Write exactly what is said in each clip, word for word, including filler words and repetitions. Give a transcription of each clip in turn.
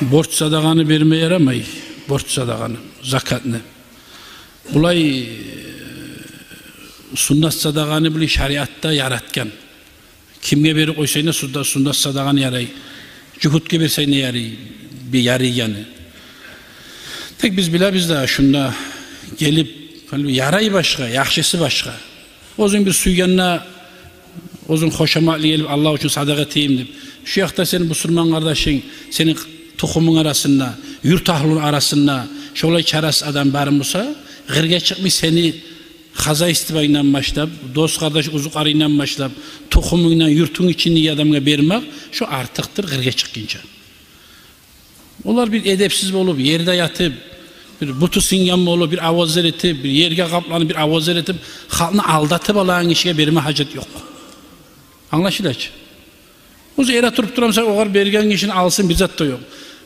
Борч садагъаны берме ярамай, борч садагъаны, закатны. Булай, э, суннат садагъаны булай шариатда яратгъан. Кимге берип къойсанг да, суннат, суннат садагъаны ярай. Жугьутгъа берсенг де ярай, бир ярайгъаны. Тек биз билебиз де, шунда гелип, гьали ярай башгъа, яхшысы башгъа. Оьзюнг бир сюйгенде, оьзюнг хошаматлы гелип, Аллагь учун садагъа этейим деп. Шу якъда сени бусурман къардашынг, сени тухумунг арасында, юрт агьлюню арасында шолай чарасыз адам бар буса, къыргъа чыкъмай, сени хозяйствонгдан башлап, дос-къардаш, узукъарынгдан башлап, тухумунгдан, юртунг ичиндеги адамгъа бермек, шо артыкъдыр къыргъа чыкъгъынча. Олар бир эдепсиз болуп, ерде ятып, бир буту сынгъан болуп, бир авазлар этип, бир ерге къапланып, бир авазлар этип, халкъны алдатып алагъан гишиге берме гьажат ёкъ. Англашыла чы? Оьзю эретуруп турамса, огъар берген гишини алсын, бир зат да ёкъ.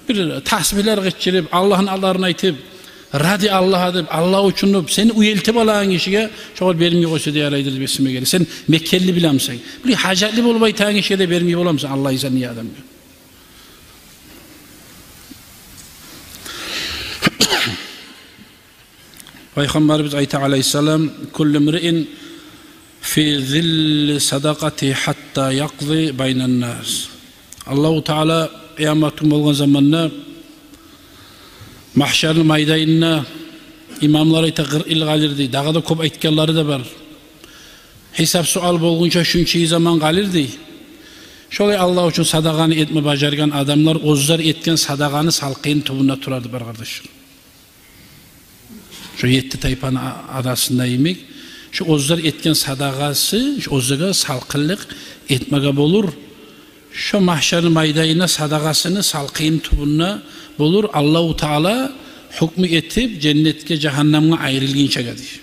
Бир тасбигьлер къычырып, Аллагьны атларын айтып, ради Аллагь деп, Аллагь учун деп, сени уьйрентип алагъан гишиге шогъар бермей къойса да ярайдыр деп эсиме геле. Сен мекенли билемисен? Бир гьажатлы болуп айтагъан гишиге де бермей боламысан, Аллагь исен не адамгъа? Пайхаммарыбыз айта, алайгьиссалам: «Куллу мриин фи зилли садакъати гьатта якъзи байнаннас». Аллагьу Таала къыямат гюн болгъан заманда, магьшарны майданында, имамлар айта, къыркъ йыл къалыр дей, дагъы да кёп айтгъанлары да бар. Гьисап-суал болгъунча шунча заман къалыр дей. Шолай Аллагь учун садагъаны этме бажаргъан адамлар оьзлер этген садагъаны салкъын тюбюнде турар дей, бар къардашлар. Шо етти тайпаны а-, арасында йимик, шо оьзлер этген садагъасы, шо оьзлеге салкъынлыкъ этмеге болур. Шо магьшарны майданында садагъасыны салкъын тюбюнде болур, Аллагьу Таала гьукму этип, женнетге, жагьаннамгъа айрылгъынчагъа дей.